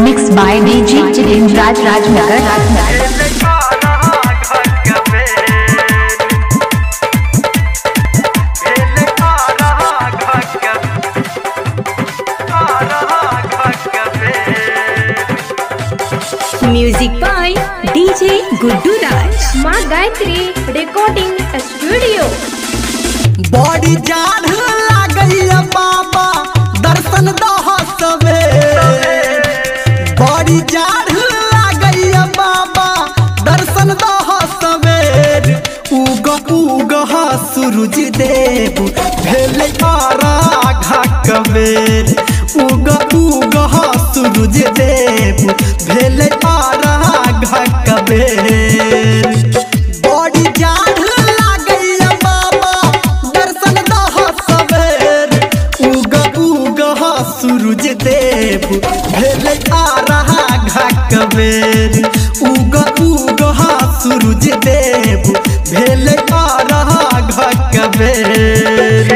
Mix by DJ Jitendra Raj Rajnagar. Music by DJ Guddu Raj. Maa Gayatri recording studio. बड़ी जाड़ लागैया बाबा दर्शन दह सवेर। बड़ी जाड़ लागैया बाबा दर्शन दह सवेर। उग उग सूरज देव भेलै अराघा कबेर। उग उग सूरज देव भेलै अराघा कबेर। बड़ी जाड़ लागैया बाबा दर्शन दह सवेर। उग उग सूरज देव भेलै अराघा कबेर। उग उग सूरज देव भेलै अराघा कबेर।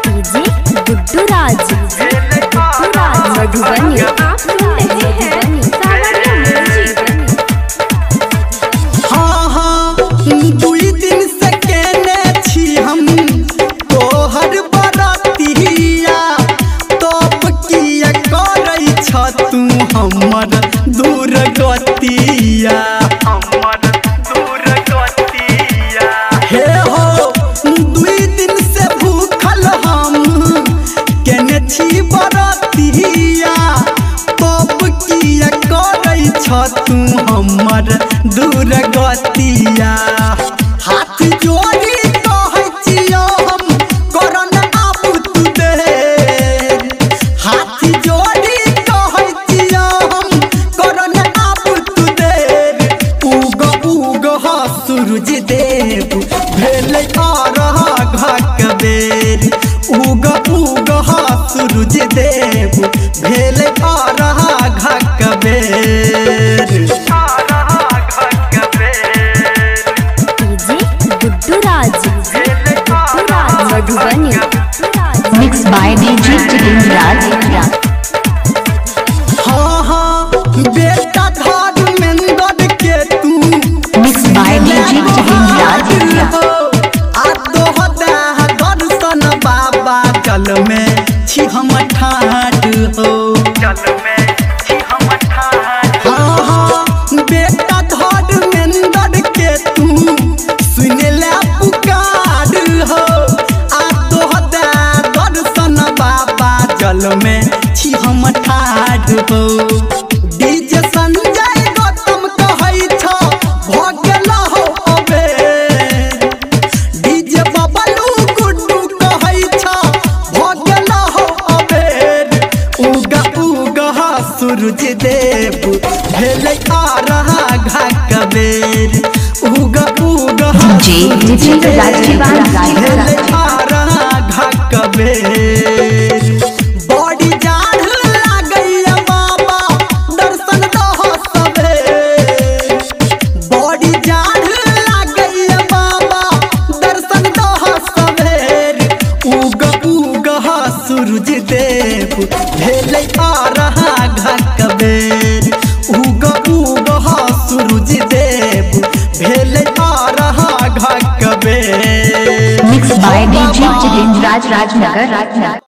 डीजे गुड्डू राज मधुबनी। आप सुन रहे हैं सावरिया म्यूजिक। हाँ हाँ दुई दिन से केने छी हम तोहर बरतिया। तब किया करै छ तू हमर दूर गतिया। हे हो दुई दिन से भूखल हम केने छी बरतिया। तब किया करै छ तू हमर दूर गतिया। हाथ जोड़ी कहै छियौ हम करन आबू तू देर। हाथ जोड़ी कहै छियौ हम करन आबू तू देर। उग उग सूरज देव भेलै अराघा कबेर। उग उग सूरज देव भेलै अराघा Kuber. DJ Guddu Raj Madhubani. Mix by DJ Jitendra Raj. हाँ हाँ बेटा धर्मेंद्र के तू। Mix by DJ Jitendra Raj. दर्शन बाबा जल में छी हम ठाढ़ हो। हाँ हाँ बेटा धर्मेंद्र के तू सुन ले पुकार हो। आ तोहरा दर्शन बाबा जल में छी हम ठाढ़ हो। डीजे संजय गौतम कहै छ भ गेल हो अबेर। डीजे बबलू गुड्डू कहै छ भ गेल हो अबेर। उग उग सूरज देव भेलै अराघा कबेर। उग उग जितेंद्र राज भेलै अराघा कबेर। बड़ी जाड़ लागैया बाबा दर्शन दह सवेर। बड़ी जाड़ लागैया बाबा दर्शन दह सवेर। उग उग सूरज देव भेलै अराघा कबेर। उग उग सूरज देव भेलै अराघा Kuber. Mix by DJ Jitendra Raj Rajnagar.